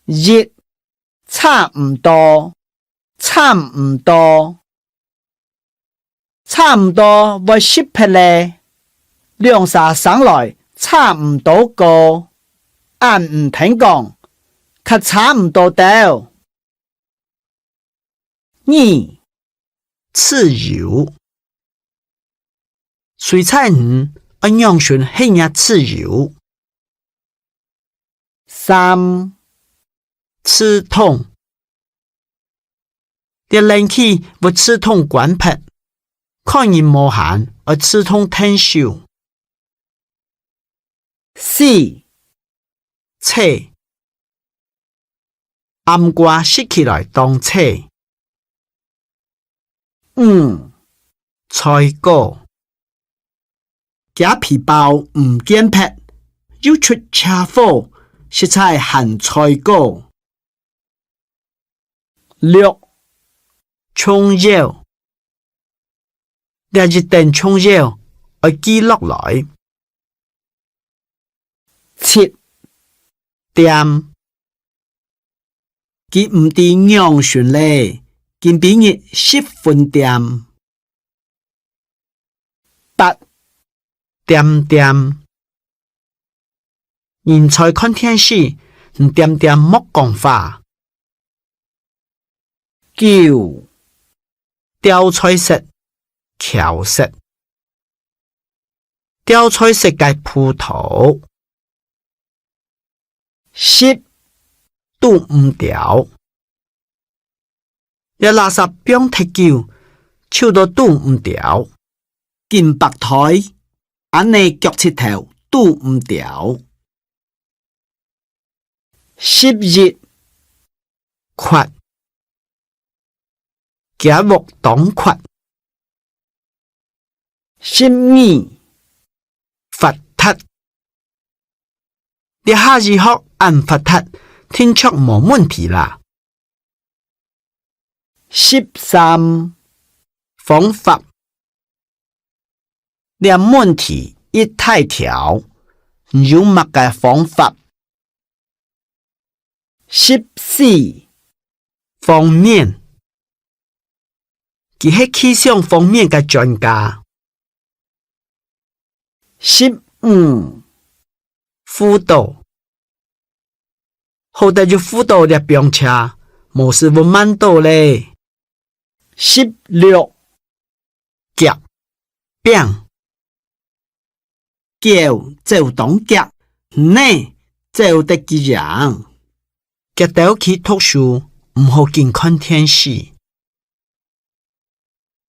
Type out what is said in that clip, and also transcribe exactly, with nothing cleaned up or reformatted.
一、差毋多，差毋多。差毋多會熄忒咧，兩儕生來差毋多高，恁毋聽講，較差毋多兜。 二、自由。水彩魚愛仰形㧒若自由？三、自動。這冷氣會自動關忒，看人無閒，愛自動𢯭手。 四、脆。餡瓜食起來當脆。五、菜糕。厥皮包毋見忒，又出車禍，實在還菜糕。 六、重要。這一等重要，愛記落來。七、恬。佢毋知仰形咧，今晡日十分恬。 八、恬恬。人在看電視，你恬恬莫講話。九、吊菜色，翹色。吊菜色个葡萄。 十、堵毋牢。這垃圾放忒久，臭到堵毋牢。緊擘袋，恁呢腳趾頭堵毋牢。十一、闊。厥屋當闊。 十二、發達。這下醫學恁發達，定著無問題啦。十三、方法。這問題一大條，你有麼个方法？ 十四、方面。佢係氣象方面个專家。十五、輔導。好得有輔導這枋車，無就會慢到咧。十六、遽、拚。 狗走當遽，你呢，走得幾贏？遽兜去讀書，毋好緊看電視。